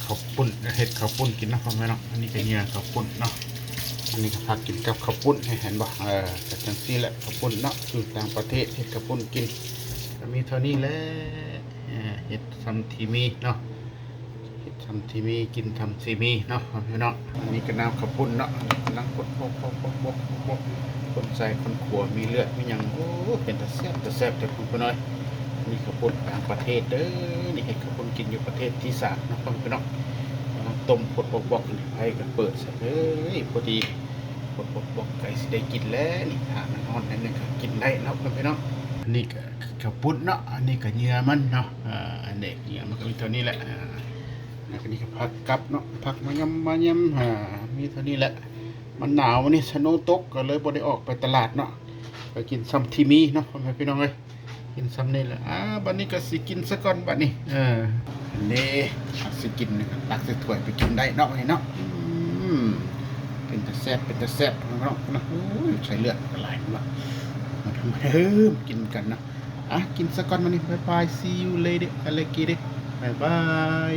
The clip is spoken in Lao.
ເຂົ້າປຸ້ນ ເຮັດເຂົ້າປຸ້ນກິນເນາະ ພໍ່ແມ່ເນາະ. ອັນນີ້ກໍເຫຍື່ອເຂົ້າປຸ້ນເນາະ ອັນນີ້ກໍພາກິນກັບເຂົ້າປຸ້ນ ເຫັນບໍ່? ເອີ ກໍຈັ່ງຊີ້ແຫຼະ ເຂົ້າປຸ້ນເນາະ ຢູ່ຕ່າງປະເທດເຮັດເຂົ້າປຸ້ນກິນ ກໍມີເທົ່ານີ້ແຫຼະ. ເອີ ເຮັດຊ່ຳທີ່ມີເນາະ ເຮັດຊ່ຳທີ່ມີ ກິນຊ່ຳທີ່ມີເນາະ ພໍ່ແມ່ເນາະ. ອັນນີ້ກໍນ້ຳເຂົ້າປຸ້ນເນາະ ກຳລັງຄົນໆໆໆໆ ຄົນໃສ່ຄົນຂົ້ວ ມີເລືອດມີຫຍັງ ໂອ້ ເປັນຕາແຊບ ຕາແຊບແທ້ ພໍ່ແມ່ເນາະ. ນີ້ເຂົ້າປຸ້ນຕ່າງປະເທດເດີ ນີ້ເຮັດເຂົ້າປຸ້ນກິນຢູ່ປະເທດທີສາມເນາະ ພໍ່ແມ່ພີ່ນ້ອງ. ກຳລັງຕົ້ມ ປົດໆໆ ນີ້ ໄຟກໍເປີດໃສ່ເລີຍ ພໍດີ ປົດໆໆ ໃກ້ຊິໄດ້ກິນແລ້ວນີ້. ຖ້າມັນຮ້ອນໜ້ອຍໜຶ່ງກໍກິນໄດ້ເນາະ ພໍ່ແມ່ພີ່ນ້ອງ. ອັນນີ້ກໍເຂົ້າປຸ້ນເນາະ ອັນນີ້ກໍເຫຍື່ອມັນເນາະ. ອາ ອັນນີ້ເຫຍື່ອມັນກໍມີເທົ່ານີ້ແຫຼະ. ອາ ແລ້ວກໍນີ້ກໍຜັກກັບເນາະ ຜັກມາຍຳມາຍຳ ອາ ມີເທົ່ານີ້ແຫຼະ. ມັນໜາວ ມື້ນີ້ສະໂນຕົກ ກໍເລີຍບໍ່ໄດ້ອອກໄປຕະຫຼາດເນາະ ໄປກິນຊ່ຳທີ່ມີເນາະ ພໍ່ແມ່ພີ່ນ້ອງເອີຍ. ກິນຊ່ຳນີ້ແຫຼະ. ອາ ບັດນີ້ກໍຊິກິນຊະກ່ອນບັດນີ້. ເອີ ນີ້ ຊິກິນນີ້ກໍຕັກໃສ່ຖ້ວຍໄປກິນໄດ້ເນາະ ບັດນີ້ເນາະ. ອືມ ເປັນຕາແຊບ ເປັນຕາແຊບເນາະ. ໂອ້ຍ ໃສ່ເລືອດກໍຫຼາຍເນາະ. ມາເດີ ມາກິນກັນເນາະ. ອາ ກິນຊະກ່ອນບັດນີ້. ບາຍບາຍ see you later ອາເລກີເດ ບາຍບາຍ.